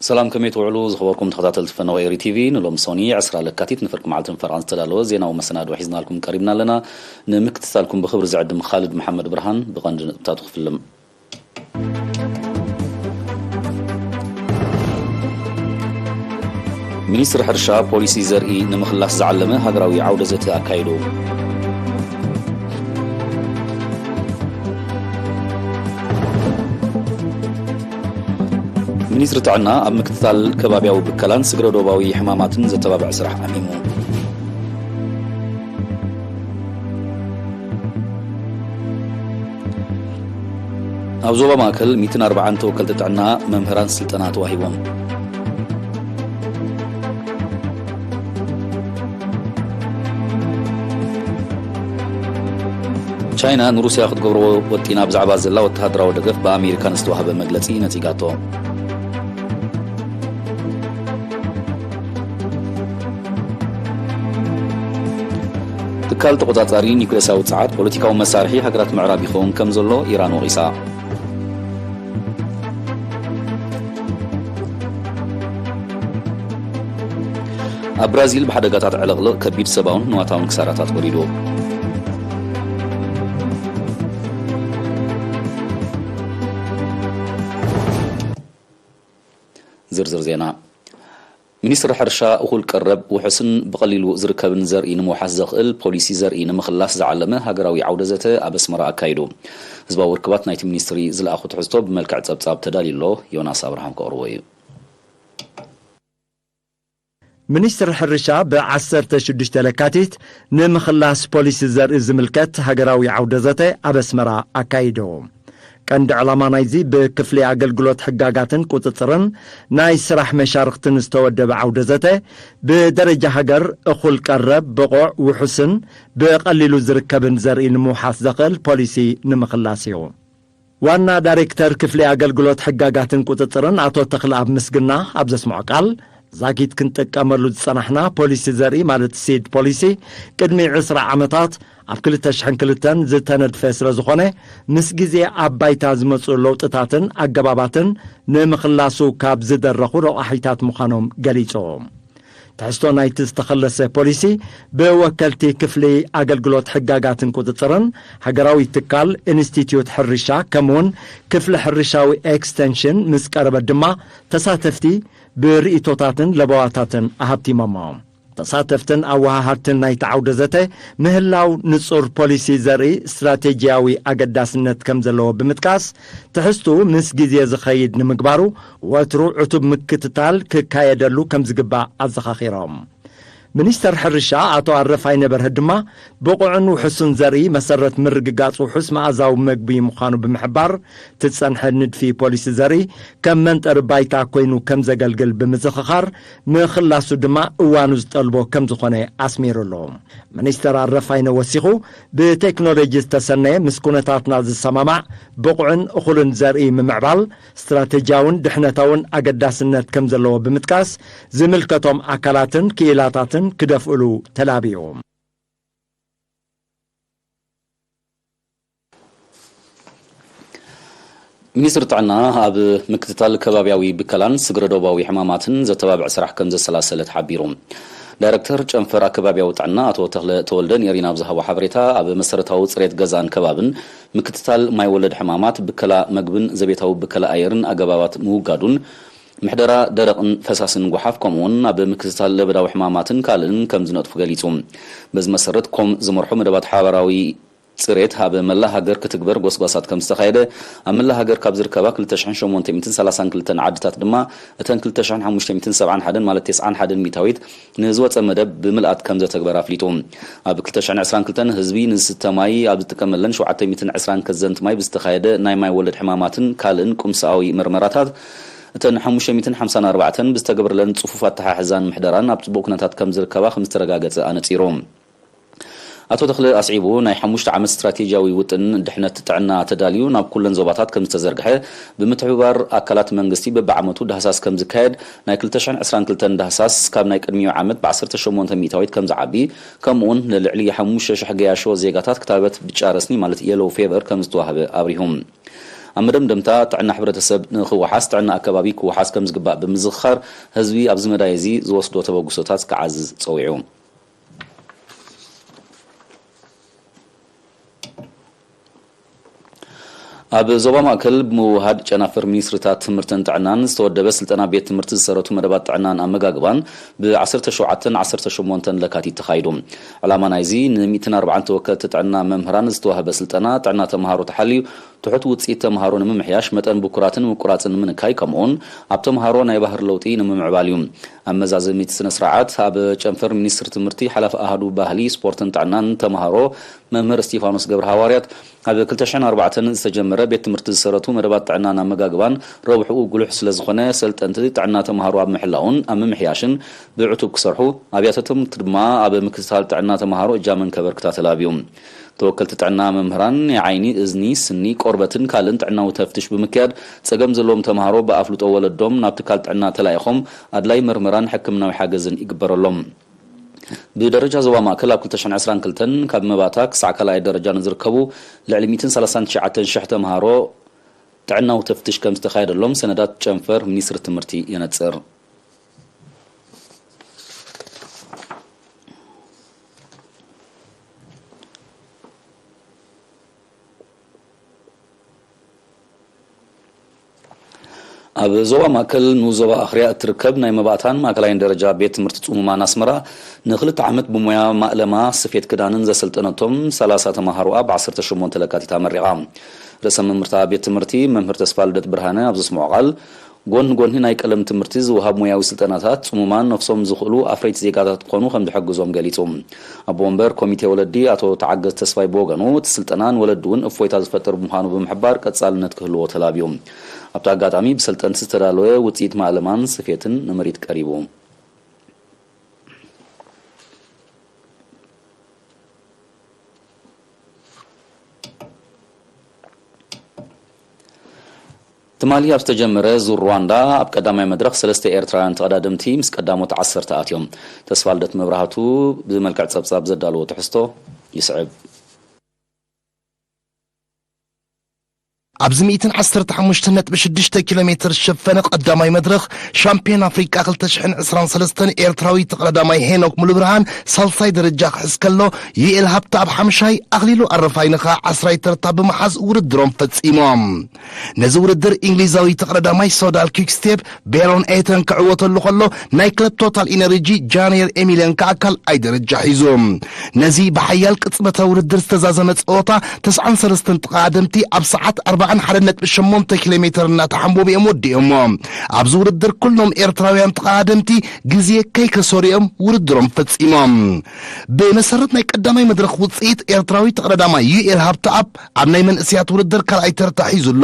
ሰላም፣ ከመይ ትውዕሉ ዝኸበርኩም ተኸታተልቲ ፈነወ ኤሪ ቲቪ? ንሎም ሶኒ ዕስራ ለካቲት ንፍርቂ መዓልትን ፈረቓን ዝተዳለወ ዜናዊ መሰናድኦ ሒዝናልኩም ቀሪብና ኣለና። ንምክትታልኩም ብኽብሪ ዝዕድም ካልድ መሓመድ ብርሃን። ብቐንዲ ነጥብታቱ ክፍልም። ሚኒስትሪ ሕርሻ ፖሊሲ ዘርኢ ንምኽላስ ዝዓለመ ሃገራዊ ዓውደ ዘተ ኣካይዱ። ሚኒስትሪ ጥዕና ኣብ ምክትታል ከባብያዊ ብከላን ስግረ ዶባዊ ሕማማትን ዘተባብዕ ስራሕ ዓሚሙ። ኣብ ዞባ ማእከል ሚእትን ኣርባዓን ተወከልቲ ጥዕና መምህራን ስልጠና ተዋሂቦም። ቻይና ንሩስያ ክትገብሮ ወጢና ብዛዕባ ዘላ ወተሃደራዊ ደገፍ ብኣሜሪካ ንዝተዋህበ መግለጺ ነጺጋቶ። ትካል ተቖጻጻሪ ኒውክሌሳዊ ጸዓት ፖለቲካዊ መሳርሒ ሃገራት ምዕራብ ይኸውን ከም ዘሎ ኢራን ወቒሳ። ኣብ ብራዚል ብሓደጋታት ዕልቕልቕ ከቢድ ሰብኣውን ንዋታውን ክሳራታት ወሪዱ። ዝርዝር ዜና። ሚኒስትሪ ሕርሻ እኹል ቀረብ፣ ውሑስን ብቐሊሉ ዝርከብን ዘርኢ ንምውሓስ ዘኽእል ፖሊሲ ዘርኢ ንምኽላስ ዝዓለመ ሃገራዊ ዓውደ ዘተ ኣብ ኣስመራ ኣካይዱ። ህዝባዊ ርክባት ናይቲ ሚኒስትሪ ዝለኣኹ ትሕዝቶ ብመልክዕ ጸብጻብ ተዳልዩ ኣሎ። ዮናስ ኣብርሃም ከቕርቦ እዩ። ሚኒስትሪ ሕርሻ ብ ዓሰርተ ሽዱሽተ ለካቲት ንምኽላስ ፖሊሲ ዘርኢ ዝምልከት ሃገራዊ ዓውደ ዘተ ኣብ ኣስመራ ኣካይዱ። ቀንዲ ዕላማ ናይዚ ብክፍሊ ኣገልግሎት ሕጋጋትን ቁጽጽርን ናይ ስራሕ መሻርኽትን ዝተወደበ ዓውደ ዘተ፣ ብደረጃ ሃገር እኹል ቀረብ፣ ብቑዕ፣ ውሑስን ብቐሊሉ ዝርከብን ዘርኢ ንምውሓስ ዘኽእል ፖሊሲ ንምኽላስ እዩ። ዋና ዳይሬክተር ክፍሊ ኣገልግሎት ሕጋጋትን ቁጽጽርን ኣቶ ተኽለኣብ ምስግና ኣብ ዘስምዖ ቃል፣ ዛጊት ክንጥቀመሉ ዝጸናሕና ፖሊሲ ዘርኢ፣ ማለት ሲድ ፖሊሲ፣ ቅድሚ ዕስራ ዓመታት ኣብ ክልተ ሽሕን ክልተን ዝተነድፈ ስለ ዝኾነ፣ ምስ ግዜ ኣብ ባይታ ዝመጽኡ ለውጥታትን ኣገባባትን ንምኽላሱ ካብ ዝደረኹ ረቋሒታት ምዃኖም ገሊጹ። ትሕዝቶ ናይቲ ዝተኸለሰ ፖሊሲ ብወከልቲ ክፍሊ ኣገልግሎት ሕጋጋትን ቁጽጽርን፣ ሃገራዊ ትካል ኢንስቲትዩት ሕርሻ፣ ከምኡውን ክፍሊ ሕርሻዊ ኤክስተንሽን ምስ ቀረበ ድማ፣ ተሳተፍቲ ብርእይቶታትን ለበዋታትን ኣሃብቲሞሞ። ተሳተፍትን ኣወሃሃድትን ናይቲ ዓውደ ዘተ፣ ምህላው ንጹር ፖሊሲ ዘርኢ ስትራቴጂያዊ ኣገዳስነት ከም ዘለዎ ብምጥቃስ፣ ትሕዝትኡ ምስ ግዜ ዝኸይድ ንምግባሩ ወትሩ ዕቱብ ምክትታል ክካየደሉ ከም ዝግባእ ኣዘኻኺሮም። ሚኒስተር ሕርሻ ኣቶ ኣረፋይነ በርሀ ድማ፣ ብቑዕን ውሑስን ዘርኢ መሰረት ምርግጋጽ ውሑስ መኣዛዊ መግቢ ምዃኑ ብምሕባር፣ እቲ ዝጸንሐ ንድፊ ፖሊሲ ዘርኢ ከም መንጠሪ ባይታ ኮይኑ ከም ዘገልግል ብምዝኽኻር፣ ምኽላሱ ድማ እዋኑ ዝጠልቦ ከም ዝኾነ ኣስሚሩሉ። ሚኒስተር ኣረፋይነ ወሲኹ፣ ብቴክኖሎጂ ዝተሰነየ፣ ምስ ኩነታትና ዝሰማማዕ፣ ብቑዕን እኹልን ዘርኢ ምምዕባል ስትራቴጂያውን ድሕነታውን ኣገዳስነት ከም ዘለዎ ብምጥቃስ፣ ዝምልከቶም ኣካላትን ክኢላታትን ክደፍእሉ ተላብዩ። ሚኒስትሪ ጥዕና ኣብ ምክትታል ከባብያዊ ብከላን ስግረ ዶባዊ ሕማማትን ዘተባብዕ ስራሕ ከም ዘሰላሰለ ተሓቢሩ። ዳይረክተር ጨንፈር ኣከባብያዊ ጥዕና ኣቶ ተኽለ ተወልደ ንኤሪና ኣብ ዝሃቦ ሓበሬታ፣ ኣብ መሰረታዊ ጽሬት ገዛን ከባብን፣ ምክትታል ማይ ወለድ ሕማማት፣ ብከላ መግብን ዘቤታዊ ብከላ ኣየርን ኣገባባት ምውጋዱን፣ ምሕደራ ደረቕን ፈሳስን ጓሓፍ፣ ከምኡውን ኣብ ምክትታል ለበዳዊ ሕማማትን ካልእን ከም ዝነጥፉ ገሊጹ። በዚ መሰረት ኮም ዝመርሖ መደባት ሓባራዊ ጽሬት ኣብ መላ ሃገር ክትግበር ጎስጓሳት ከም ዝተኻየደ፣ ኣብ መላ ሃገር ካብ ዝርከባ ክልተ ሽሕን ሸሞንተ ሚእትን ሰላሳን ክልተን ዓድታት ድማ እተን ክልተ ሽሕን ሓሙሽተ ሚእትን ሰብዓን ሓደን፣ ማለት ተስዓን ሓደን ሚእታዊት፣ ንዝወጸ መደብ ብምልኣት ከም ዘተግበር ኣፍሊጡ። ኣብ ክልተ ሽሕን ዕስራን ክልተን ህዝቢ ንዝስተ ማይ ኣብ ዝጥቀመለን ሸውዓተ ሚእትን ዕስራን ከዘንቲ ማይ ብዝተኻየደ ናይ ማይ ወለድ ሕማማትን ካልእን ቁምስኣዊ መርመራታት፣ እተን ሓሙሽተ ሚእትን ሓምሳን ኣርባዕተን ብዝተገበረለን ጽፉፍ ኣተሓሕዛን ምሕደራን ኣብ ጽቡቕ ኩነታት ከም ዝርከባ ከም ዝተረጋገጸ ኣነጺሩ። ኣቶ ተኽለ ኣስዒቡ፣ ናይ ሓሙሽተ ዓመት ስትራቴጂያዊ ውጥን ድሕነት ጥዕና ተዳልዩ ናብ ኩለን ዞባታት ከም ዝተዘርግሐ፣ ብምትሕብባር ኣካላት መንግስቲ በብዓመቱ ዳህሳስ ከም ዝካየድ፣ ናይ ክልተ ሽሕን ዕስራን ክልተን ዳህሳስ ካብ ናይ ቅድሚኡ ዓመት ብዓሰርተ ሸሞንተ ሚእታዊት ከም ዝዓቢ፣ ከምኡውን ንልዕሊ ሓሙሽተ ሽሕ ገያሾ ዜጋታት ክታበት ብጫ ረስኒ፣ ማለት የሎው ፌቨር፣ ከም ዝተዋህበ ኣብሪሁ። ኣብ መደምደምታ፣ ጥዕና ሕብረተሰብ ንክወሓስ፣ ጥዕና ኣከባቢ ክወሓስ ከም ዝግባእ ብምዝኽኻር፣ ህዝቢ ኣብዚ መዳይ እዚ ዝወስዶ ተበግሶታት ክዓዝዝ ጸዊዑ። ኣብ ዞባ ማእከል ብምውህሃድ ጨናፍር ሚኒስትሪታት ትምህርትን ጥዕናን ዝተወደበ ስልጠና፣ ቤት ትምህርቲ ዝሰረቱ መደባት ጥዕናን ኣመጋግባን ብ ዓሰርተ ሸውዓተን ዓሰርተ ሸሞንተን ለካቲት ተኻይዱ። ዕላማ ናይዚ፣ ን ሚእትን ኣርባዓን ተወከልቲ ጥዕና መምህራን ዝተዋህበ ስልጠና፣ ጥዕና ተምሃሮ ተሓልዩ፣ ትሑት ውጽኢት ተምሃሮ ንምምሕያሽ፣ መጠን ብኩራትን ምቁራጽን ንምንካይ፣ ከምኡውን ኣብ ተምሃሮ ናይ ባህሪ ለውጢ ንምምዕባል እዩ። ኣብ መዛዘሚ እቲ ስነ ስርዓት፣ ኣብ ጨንፈር ሚኒስትሪ ትምህርቲ፣ ሓላፊ ኣሃዱ ባህሊ፣ ስፖርትን ጥዕናን ተምሃሮ፣ መምህር እስጢፋኖስ ገብረ ሃዋርያት፣ ኣብ ክልተ ሽሕን ኣርባዕተን ዝተጀመረ ቤት ትምህርቲ ዝሰረቱ መደባት ጥዕናን ኣመጋግባን ረብሕኡ ጉሉሕ ስለ ዝኾነ፣ ሰልጠንቲ ጥዕና ተምሃሮ ኣብ ምሕላውን ኣብ ምምሕያሽን ብዕቱብ ክሰርሑ፣ ኣብያተ ትምህርቲ ድማ ኣብ ምክትታል ጥዕና ተምሃሮ እጃመን ከበርክታ ተላብዩ። ተወከልቲ ጥዕና፣ መምህራን፣ ናይ ዓይኒ፣ እዝኒ፣ ስኒ፣ ቆርበትን ካልእን ጥዕናዊ ተፍትሽ ብምክያድ፣ ጸገም ዘለዎም ተምሃሮ ብኣፍልጦ ወለዶም ናብ ትካል ጥዕና ተላኢኾም ኣድላይ መርመራን ሕክምናዊ ሓገዝን ይግበረሎም። ብደረጃ ዞባ ማእከል፣ ኣብ ክልተ ሽሕን ዕስራን ክልተን ካብ መባእታ ክሳዕ ካልኣይ ደረጃ ንዝርከቡ ልዕሊ ሚእትን ሰላሳን ትሽዓተን ሽሕ ተምሃሮ ጥዕናዊ ተፍትሽ ከም ዝተኻየደሎም ሰነዳት ጨንፈር ሚኒስትሪ ትምህርቲ የነጽር። ኣብ ዞባ ማእከል ንኡስ ዞባ ኣኽርያ እትርከብ ናይ መባእታን ማእከላይን ደረጃ ቤት ትምህርቲ ጽሙማን ኣስመራ፣ ንኽልተ ዓመት ብሞያ ማእለማ ስፌት ክዳንን ዘሰልጠነቶም ሰላሳ ተምሃሮኣ ብ ዓሰርተ ሸሞንተ ለካቲት ኣመሪቓ። ርእሰ መምህርታ ቤት ትምህርቲ መምህር ተስፋልደት ብርሃነ ኣብ ዘስምዖ ቃል፣ ጎኒ ጎኒ ናይ ቀለም ትምህርቲ ዝወሃብ ሞያዊ ስልጠናታት፣ ጽሙማን ነፍሶም ዝኽእሉ ኣፍረይቲ ዜጋታት ክኾኑ ከም ዝሕግዞም ገሊጹ። ኣቦ ወንበር ኮሚቴ ወለዲ ኣቶ ተዓገስ ተስፋይ ብወገኑ፣ እቲ ስልጠና ንወለዲ እውን እፎይታ ዝፈጥር ብምዃኑ ብምሕባር፣ ቀጻልነት ክህልዎ ተላብዩ። ኣብቲ ኣጋጣሚ፣ ብሰልጠንቲ ዝተዳለወ ውጽኢት ማእለማን ስፌትን ንምርኢት ቀሪቡ። ትማሊ ኣብ ዝተጀመረ ዙር ሩዋንዳ፣ ኣብ ቀዳማይ መድረኽ ሰለስተ ኤርትራውያን ተቐዳደምቲ ምስ ቀዳሞት ዓሰርተ ኣትዮም። ተስፋልደት መብራህቱ ብመልክዕ ጸብጻብ ዘዳለዎ ትሕዝቶ ይስዕብ። ኣብዚ ሚእትን ዓሰርተ ሓሙሽተ ነጥቢ ሽዱሽተ ኪሎ ሜትር ዝሸፈነ ቀዳማይ መድረኽ ሻምፒዮን ኣፍሪቃ ክልተ ሽሕን ዕስራን ሰለስተን፣ ኤርትራዊ ተቐዳዳማይ ሄኖክ ሙሉብርሃን ሳልሳይ ደረጃ ክሕዝ ከሎ፣ ዩኤል ሃብተኣብ ሓምሻይ፣ ኣኽሊሉ ኣረፋይነ ኸኣ ዓስራይ ተርታ ብምሓዝ ውድድሮም ፈጺሞም። ነዚ ውድድር፣ እንግሊዛዊ ተቐዳዳማይ ሶዳል ኪክስቴፕ ቤሮን ኤተን ክዕወተሉ ከሎ፣ ናይ ክለብ ቶታል ኢነርጂ ጃንየር ኤሚልያን ከኣ ካልኣይ ደረጃ ሒዙ። ነዚ ብሓያል ቅጽበታዊ ውድድር ዝተዛዘመ ጸወታ፣ ተስዓን ሰለስተን ተቐዳደምቲ ኣብ ሰዓት ኣርባዓን ሓደን ነጥቢ ሸሞንተ ኪሎ ሜተር እናተሓንበቡ እዮም ወዲኦሞ። ኣብዚ ውድድር፣ ኩሎም ኤርትራውያን ተቐዳደምቲ ግዜ ከይከሰሩ እዮም ውድድሮም ፈጺሞም። ብመሰረት ናይ ቀዳማይ መድረኽ ውጽኢት፣ ኤርትራዊ ተቐዳዳማይ ዩኤል ሃብተኣብ ኣብ ናይ መንእሰያት ውድድር ካልኣይ ተርታ ሒዙ ኣሎ።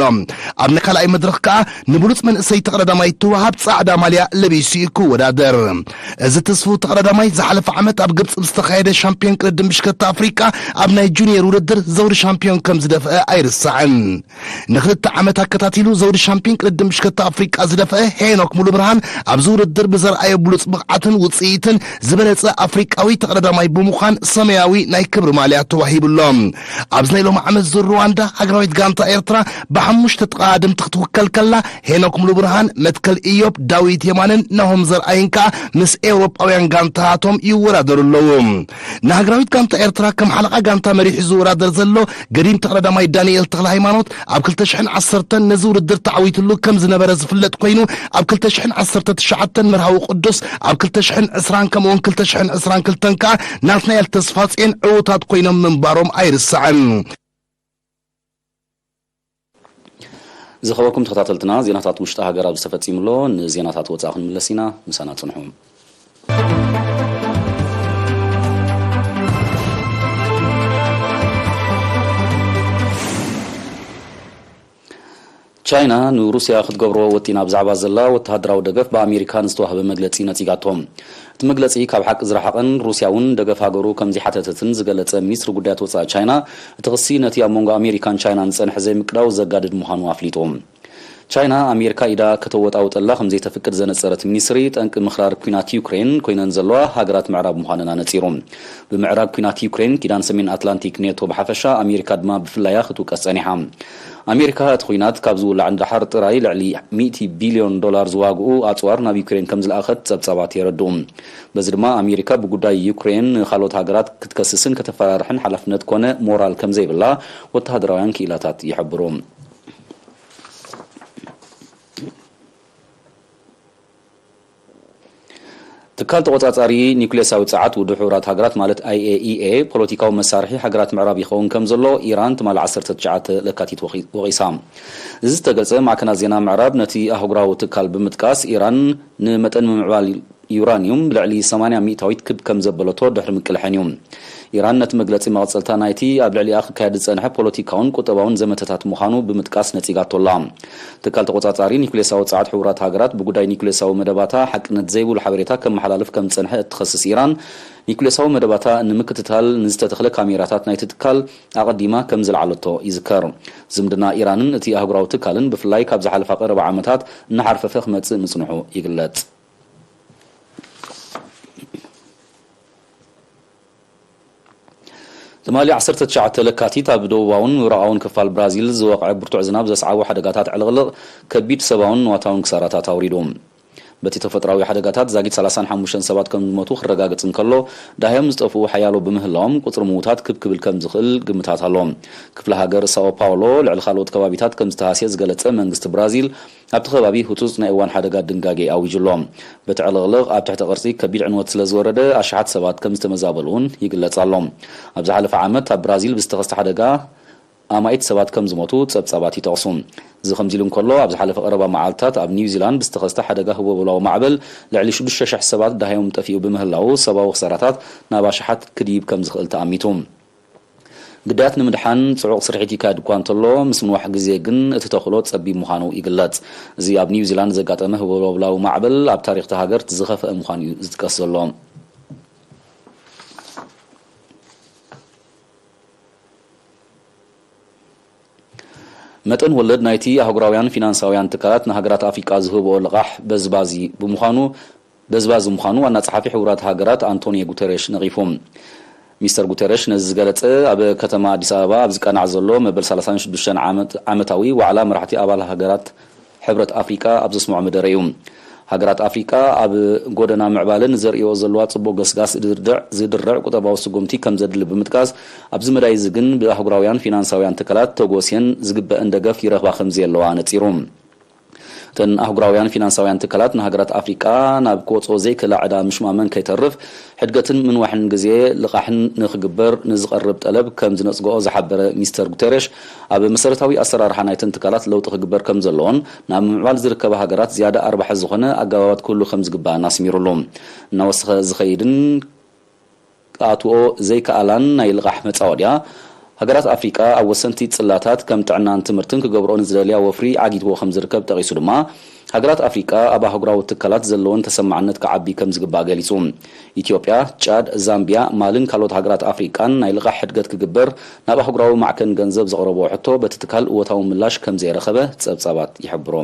ኣብ ናይ ካልኣይ መድረኽ ከኣ ንብሉጽ መንእሰይ ተቐዳዳማይ እትወሃብ ጻዕዳ ማልያ ለቢሱ እዩ ክወዳደር። እዚ ትስፉው ተቐዳዳማይ ዝሓለፈ ዓመት ኣብ ግብጺ ብዝተኻየደ ሻምፒዮን ቅድድም ብሽክለታ ኣፍሪቃ ኣብ ናይ ጁኒየር ውድድር ዘውዲ ሻምፒዮን ከም ዝደፍአ ኣይርሳዕን። ንኽልተ ዓመት ኣከታቲሉ ዘውዲ ሻምፒዮን ቅድድም ብሽክለታ ኣፍሪቃ ዝደፍአ ሄኖክ ሙሉብርሃን፣ ኣብዚ ውድድር ብዘርኣዮ ብሉጽ ብቕዓትን ውጽኢትን ዝበለጸ ኣፍሪቃዊ ተቐዳዳማይ ብምዃን ሰማያዊ ናይ ክብሪ ማልያ ተዋሂቡሎ። ኣብዚ ናይ ሎሚ ዓመት ዙር ሩዋንዳ፣ ሃገራዊት ጋንታ ኤርትራ ብሓሙሽተ ተቐዳደምቲ ክትውከል ከላ፣ ሄኖክ ሙሉብርሃን፣ መትከል ኢዮብ፣ ዳዊት የማነን ናሆም ዘርኣይን ከኣ ምስ ኤውሮጳውያን ጋንታታቶም ይወዳደሩ ኣለዉ። ንሃገራዊት ጋንታ ኤርትራ ከም ሓለቓ ጋንታ መሪሑ ዝወዳደር ዘሎ ገዲም ተቐዳዳማይ ዳንኤል ተኽለ ሃይማኖት፣ ኣብ ክልተ ሽሕን ዓሰርተን ነዚ ውድድር ተዓዊትሉ ከም ዝነበረ ዝፍለጥ ኮይኑ፣ ኣብ ክልተ ሽሕን ዓሰርተ ትሽዓተን መርሃዊ ቅዱስ፣ ኣብ ክልተ ሽሕን ዕስራን ከምኡውን ክልተ ሽሕን ዕስራን ክልተን ከኣ ናትናኤል ተስፋጽዮን ዕዉታት ኮይኖም ምንባሮም ኣይርሳዕን። ዝኸበርኩም ተኸታተልትና፣ ዜናታት ውሽጢ ሃገር ኣብዚ ተፈጺሙ ኣሎ። ንዜናታት ወጻኢ ክንምለስ ኢና። ምሳና ጽንሑ። ቻይና ንሩስያ ክትገብሮ ወጢና ብዛዕባ ዘላ ወተሃደራዊ ደገፍ ብኣሜሪካ ንዝተዋህበ መግለጺ ነጺጋቶ። እቲ መግለጺ ካብ ሓቂ ዝረሓቐን ሩስያ እውን ደገፍ ሃገሩ ከም ዘይሓተተትን ዝገለጸ ሚኒስትሪ ጉዳያት ወጻኢ ቻይና፣ እቲ ክሲ ነቲ ኣብ መንጎ ኣሜሪካን ቻይናን ዝጸንሐ ዘይምቅዳው ዘጋድድ ምዃኑ ኣፍሊጡ። ቻይና ኣሜሪካ ኢዳ ከተወጣውጠላ ከም ዘይተፍቅድ ዘነጸረት ሚኒስትሪ፣ ጠንቂ ምኽራር ኲናት ዩክሬን ኮይነን ዘለዋ ሃገራት ምዕራብ ምዃነን ኣነጺሩ። ብምዕራብ ኲናት ዩክሬን፣ ኪዳን ሰሜን ኣትላንቲክ ኔቶ ብሓፈሻ፣ ኣሜሪካ ድማ ብፍላያ ክትውቀስ ጸኒሓ። ኣሜሪካ እቲ ኲናት ካብ ዝውላዕ ንደሓር ጥራይ ልዕሊ ሚእቲ ቢልዮን ዶላር ዝዋግኡ ኣጽዋር ናብ ዩክሬን ከም ዝለኣኸት ጸብጻባት የረድኡ። በዚ ድማ ኣሜሪካ ብጉዳይ ዩክሬን ንኻልኦት ሃገራት ክትከስስን ከተፈራርሕን ሓላፍነት ኮነ ሞራል ከም ዘይብላ ወተሃደራውያን ክኢላታት ይሕብሩ። ትካል ተቖጻጻሪ ኒውክሌሳዊ ጸዓት ውድብ ሕቡራት ሃገራት ማለት ኣይ ኤ ኢ ኤ ፖለቲካዊ መሳርሒ ሃገራት ምዕራብ ይኸውን ከም ዘሎ ኢራን ትማሊ ዓሰርተ ትሽዓተ ለካቲት ወቒ-፣ ወቒሳ። እዚ ዝተገልጸ ማዕከናት ዜና ምዕራብ ነቲ ኣህጉራዊ ትካል ብምጥቃስ ኢራን ንመጠን ምምዕባል ዩራኒዩም ብልዕሊ ሰማንያ ሚእታዊት ክብ ከም ዘበለቶ ድሕሪ ምቅልሐን እዩ። ኢራን ነቲ መግለጺ መቐጸልታ ናይቲ ኣብ ልዕሊኣ ክካየድ ዝጸንሐ ፖለቲካውን ቁጠባውን ዘመተታት ምዃኑ ብምጥቃስ ነጺጋቶ ኣላ። ትካል ተቖጻጻሪ ኒውክሌሳዊ ጸዓት ሕቡራት ሃገራት ብጉዳይ ኒውክሌሳዊ መደባታ ሓቅነት ዘይብሉ ሓበሬታ ከመሓላልፍ ከም ዝጸንሐ እትኸስስ ኢራን፣ ኒውክሌሳዊ መደባታ ንምክትታል ንዝተተኽለ ካሜራታት ናይቲ ትካል ኣቐዲማ ከም ዝለዓለቶ ይዝከር። ዝምድና ኢራንን እቲ ኣህጉራዊ ትካልን ብፍላይ ካብ ዝሓለፋ ቀረባ ዓመታት እናሓርፈፈ ክመጽእ ምጽንሑ ይግለጽ። ትማሊ ዓሰርተ ትሽዓተ ለካቲት ኣብ ደቡባውን ምብራቓውን ክፋል ብራዚል ዝወቕዐ ብርቱዕ ዝናብ ዘስዓቦ ሓደጋታት ዕልቕልቕ ከቢድ ሰብኣውን ንዋታውን ክሳራታት ኣውሪዱ። በቲ ተፈጥሮኣዊ ሓደጋታት ዛጊት ሰላሳን ሓሙሽተን ሰባት ከም ዝሞቱ ክረጋገጽ እንከሎ፣ ዳህዮም ዝጠፍኡ ሓያሎ ብምህላዎም ቁጽሪ ምዉታት ክብ ክብል ከም ዝኽእል ግምታት ኣሎ። ክፍለ ሃገር ሳኦ ፓውሎ ልዕሊ ካልኦት ከባቢታት ከም ዝተሃስየ ዝገለጸ መንግስቲ ብራዚል፣ ኣብቲ ከባቢ ህጹጽ ናይ እዋን ሓደጋ ድንጋጌ ኣዊጁ ኣሎ። በቲ ዕልቕልቕ ኣብ ትሕቲ ቅርጺ ከቢድ ዕንወት ስለ ዝወረደ፣ ኣሽሓት ሰባት ከም ዝተመዛበሉ እውን ይግለጽ ኣሎ። ኣብ ዝሓለፈ ዓመት ኣብ ብራዚል ብዝተኸስተ ሓደጋ ኣማኢት ሰባት ከም ዝሞቱ ጸብጻባት ይጠቕሱ። እዚ ከምዚ ኢሉ እንከሎ፣ ኣብ ዝሓለፈ ቀረባ መዓልታት ኣብ ኒውዚላንድ ብዝተኸስተ ሓደጋ ህቦብላዊ ማዕበል ልዕሊ ሽዱሽተ ሽሕ ሰባት ዳህዮም ጠፊኡ ብምህላዉ፣ ሰብኣዊ ክሳራታት ናብ ኣሽሓት ክድይብ ከም ዝኽእል ተኣሚቱ። ግዳያት ንምድሓን ጽዑቕ ስርሒት ይካየድ እኳ እንተሎ፣ ምስ ምንዋሕ ግዜ ግን እቲ ተኽእሎ ጸቢብ ምዃኑ ይግለጽ። እዚ ኣብ ኒውዚላንድ ዘጋጠመ ህቦብላዊ ማዕበል ኣብ ታሪኽ እታ ሃገር እቲ ዝኸፍአ ምዃኑ እዩ ዝጥቀስ ዘሎ። መጠን ወለድ ናይቲ ኣህጉራውያን ፊናንሳውያን ትካላት ንሃገራት ኣፍሪቃ ዝህብኦ ልቓሕ በዝባዚ ብምዃኑ፣ በዝባዚ ምዃኑ ዋና ጸሓፊ ሕቡራት ሃገራት ኣንቶኒዮ ጉተሬሽ ነቒፉ። ሚስተር ጉተሬሽ ነዚ ዝገለጸ ኣብ ከተማ ኣዲስ ኣበባ ኣብ ዝቃናዕ ዘሎ መበል ሰላሳን ሽዱሽተን ዓመት-፣ ዓመታዊ ዋዕላ መራሕቲ ኣባል ሃገራት ሕብረት ኣፍሪቃ ኣብ ዘስምዖ መደረ እዩ። ሃገራት ኣፍሪቃ ኣብ ጎደና ምዕባለ ንዘርእዮ ዘለዋ ጽቡቕ ገስጋስ ዝድርዕ፣ ዝድርዕ ቁጠባዊ ስጉምቲ ከም ዘድሊ ብምጥቃስ፣ ኣብዚ መዳይ እዚ ግን ብኣህጉራውያን ፊናንሳውያን ትካላት ተጎስየን ዝግበአን ደገፍ ይረኽባ ከም ዘየለዋ ኣነጺሩ። እተን ኣህጉራውያን ፊናንሳውያን ትካላት ንሃገራት ኣፍሪቃ ናብ ክወጽኦ ዘይክእላ ዕዳ ምሽማመን ከይተርፍ፣ ሕድገትን ምንዋሕን ግዜ ልቓሕን ንኽግበር ንዝቐርብ ጠለብ ከም ዝነጽግኦ ዝሓበረ ሚስተር ጉተሬሽ፣ ኣብ መሰረታዊ ኣሰራርሓ ናይተን ትካላት ለውጢ ክግበር ከም ዘለዎን ናብ ምምዕባል ዝርከባ ሃገራት ዝያዳ ኣርባሒ ዝኾነ ኣገባባት ክህሉ ከም ዝግባእን ኣስሚሩሉ። እናወሰኸ ዝኸይድን ክኣትዎ ዘይከኣላን ናይ ልቓሕ መጻወድያ፣ ሃገራት ኣፍሪቃ ኣብ ወሰንቲ ጽላታት ከም ጥዕናን ትምህርትን ክገብርኦ ንዝደልያ ወፍሪ ዓጊትዎ ከም ዝርከብ ጠቒሱ ድማ፣ ሃገራት ኣፍሪቃ ኣብ ኣህጉራዊ ትካላት ዘለወን ተሰማዕነት ክዓቢ ከም ዝግባእ ገሊጹ። ኢትዮጵያ፣ ጫድ፣ ዛምቢያ፣ ማልን ካልኦት ሃገራት ኣፍሪቃን ናይ ልቓሕ ሕድገት ክግበር ናብ ኣህጉራዊ ማዕከን ገንዘብ ዘቕረብኦ ሕቶ በቲ ትካል እወታዊ ምላሽ ከም ዘይረኸበ ጸብጻባት ይሕብሩ።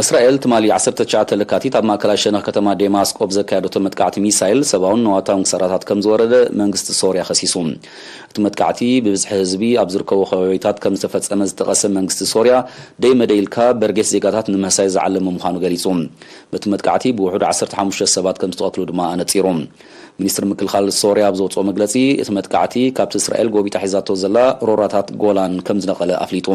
እስራኤል ትማሊ ዓሰርተ ትሽዓተ ለካቲት ኣብ ማእከላይ ሸነኽ ከተማ ዴማስቆ ብዘካየደቶ መጥቃዕቲ ሚሳይል ሰብኣውን ንዋታውን ክሳራታት ከም ዝወረደ መንግስቲ ሶርያ ከሲሱ። እቲ መጥቃዕቲ ብብዝሒ ህዝቢ ኣብ ዝርከቦ ከባቢታት ከም ዝተፈጸመ ዝጠቐሰ መንግስቲ ሶርያ፣ ደይ መደይ ኢልካ በርጌስ ዜጋታት ንምህሳይ ዝዓለመ ምዃኑ ገሊጹ። በቲ መጥቃዕቲ ብውሑድ ዓሰርተ ሓሙሽተ ሰባት ከም ዝተቐትሉ ድማ ኣነጺሩ። ሚኒስትሪ ምክልኻል ሶርያ ኣብ ዘውጽኦ መግለጺ፣ እቲ መጥቃዕቲ ካብቲ እስራኤል ጎቢጣ ሒዛቶ ዘላ ሮራታት ጎላን ከም ዝነቐለ ኣፍሊጡ።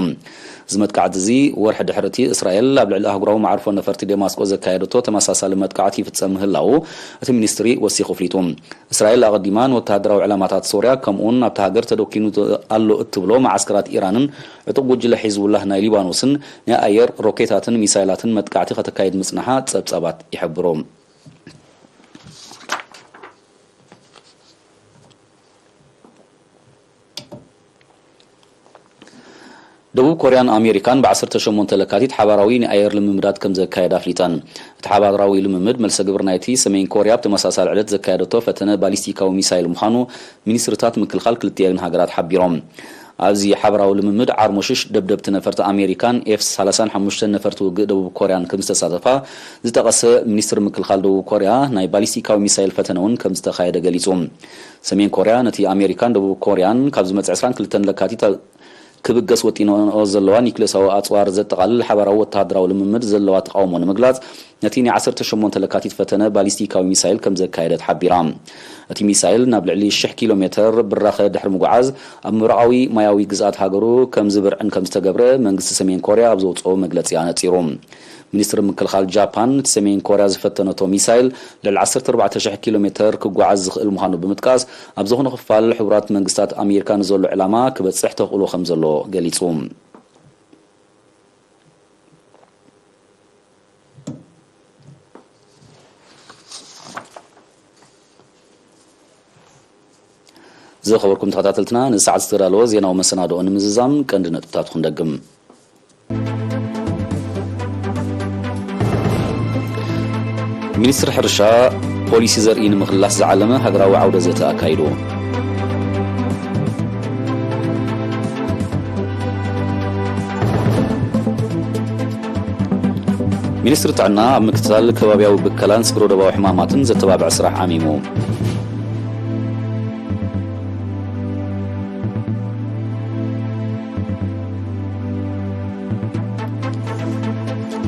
እዚ መጥቃዕቲ እዚ ወርሒ ድሕሪ እቲ እስራኤል ኣብ ልዕሊ ኣህጉራዊ መዓርፎ ነፈርቲ ዴማስቆ ዘካየደቶ ተመሳሳሊ መጥቃዕቲ ይፍጸም ምህላዉ እቲ ሚኒስትሪ ወሲኹ ኣፍሊጡ። እስራኤል ኣቐዲማ ንወተሃደራዊ ዕላማታት ሶርያ፣ ከምኡውን ኣብታ ሃገር ተደኪኑ ኣሎ እትብሎ መዓስከራት ኢራንን ዕጡቕ ጉጅለ ሒዝቡላህ ናይ ሊባኖስን ናይ ኣየር ሮኬታትን ሚሳይላትን መጥቃዕቲ ከተካይድ ምጽንሓ ጸብጻባት ይሕብሩ። ደቡብ ኮርያን ኣሜሪካን ብ ዓሰርተ ሸሞንተ ለካቲት ሓባራዊ ናይ ኣየር ልምምዳት ከም ዘካየዳ ኣፍሊጠን። እቲ ሓባራዊ ልምምድ መልሰ ግብሪ ናይቲ ሰሜን ኮርያ ኣብ ተመሳሳሊ ዕለት ዘካየደቶ ፈተነ ባሊስቲካዊ ሚሳይል ምዃኑ ሚኒስትርታት ምክልኻል ክልቲኤን ሃገራት ሓቢሮም። ኣብዚ ሓባራዊ ልምምድ ዓርሞሽሽ ደብደብቲ ነፈርቲ ኣሜሪካን ኤፍ ሰላሳን ሓሙሽተን ነፈርቲ ውግእ ደቡብ ኮርያን ከም ዝተሳተፋ ዝጠቐሰ ሚኒስትሪ ምክልኻል ደቡብ ኮርያ፣ ናይ ባሊስቲካዊ ሚሳይል ፈተነ እውን ከም ዝተኻየደ ገሊጹ። ሰሜን ኮርያ ነቲ ኣሜሪካን ደቡብ ኮርያን ካብ ዝመጽእ ዕስራን ክልተን ለካቲት ክብገስ ወጢኖኦ ዘለዋ ኒክሌሳዊ ኣጽዋር ዘጠቓልል ሓባራዊ ወተሃደራዊ ልምምድ ዘለዋ ተቓውሞ ንምግላጽ፣ ነቲ ናይ ዓሰርተ ሸሞንተ ለካቲት ፈተነ ባሊስቲካዊ ሚሳይል ከም ዘካየደት ሓቢራ። እቲ ሚሳይል ናብ ልዕሊ ሽሕ ኪሎ ሜተር ብራኸ ድሕሪ ምጉዓዝ፣ ኣብ ምብራቓዊ ማያዊ ግዝኣት ሃገሩ ከም ዝብርዕን ከም ዝተገብረ መንግስቲ ሰሜን ኮርያ ኣብ ዘውጽኦ መግለጺ ኣነጺሩ። ሚኒስትሪ ምክልኻል ጃፓን፣ እቲ ሰሜን ኮርያ ዝፈተነቶ ሚሳይል ልዕሊ ዓሰርተ ኣርባዕተ ሽሕ ኪሎ ሜተር ክጓዓዝ ዝኽእል ምዃኑ ብምጥቃስ፣ ኣብ ዝኾነ ክፋል ሕቡራት መንግስታት ኣሜሪካ ንዘሎ ዕላማ ክበጽሕ ተኽእሎ ከም ዘሎ ገሊጹ። ዝኸበርኩም ተኸታተልትና፣ ንሰዓት ዝተዳለወ ዜናዊ መሰናድኦ ንምዝዛም ቀንዲ ነጥብታት ክንደግም። ሚኒስትሪ ሕርሻ ፖሊሲ ዘርኢ ንምኽላስ ዝዓለመ ሃገራዊ ዓውደ ዘተ ኣካይዱ። ሚኒስትሪ ጥዕና ኣብ ምክትታል ከባብያዊ ብከላን ስግረ ዶባዊ ሕማማትን ዘተባብዕ ስራሕ ዓሚሙ።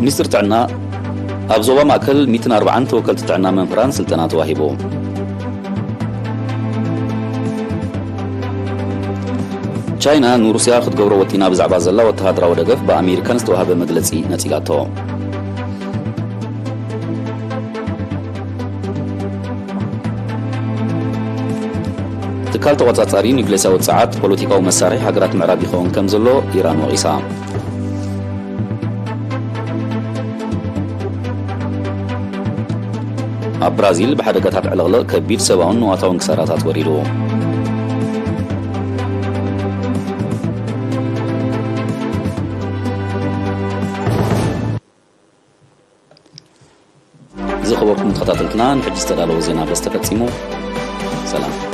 ሚኒስትሪ ጥዕና ኣብ ዞባ ማእከል ሚእትን ኣርባዓን ተወከልቲ ጥዕና መምህራን ስልጠና ተዋሂቡ። ቻይና ንሩስያ ክትገብሮ ወጢና ብዛዕባ ዘላ ወተሃደራዊ ደገፍ ብኣሜሪካን ዝተዋህበ መግለጺ ነጺጋቶ። ትካል ተቖጻጻሪ ኒውክሌሳዊ ጸዓት ፖለቲካዊ መሳርሒ ሃገራት ምዕራብ ይኸውን ከም ዘሎ ኢራን ወቒሳ። ኣብ ብራዚል ብሓደጋታት ዕልቕልቕ ከቢድ ሰብኣውን ንዋታውን ክሳራታት ወሪዱ። ዝኸበርኩም ተኸታተልትና፣ ንሕጂ ዝተዳለወ ዜና በዚ ተፈጺሙ። ሰላም።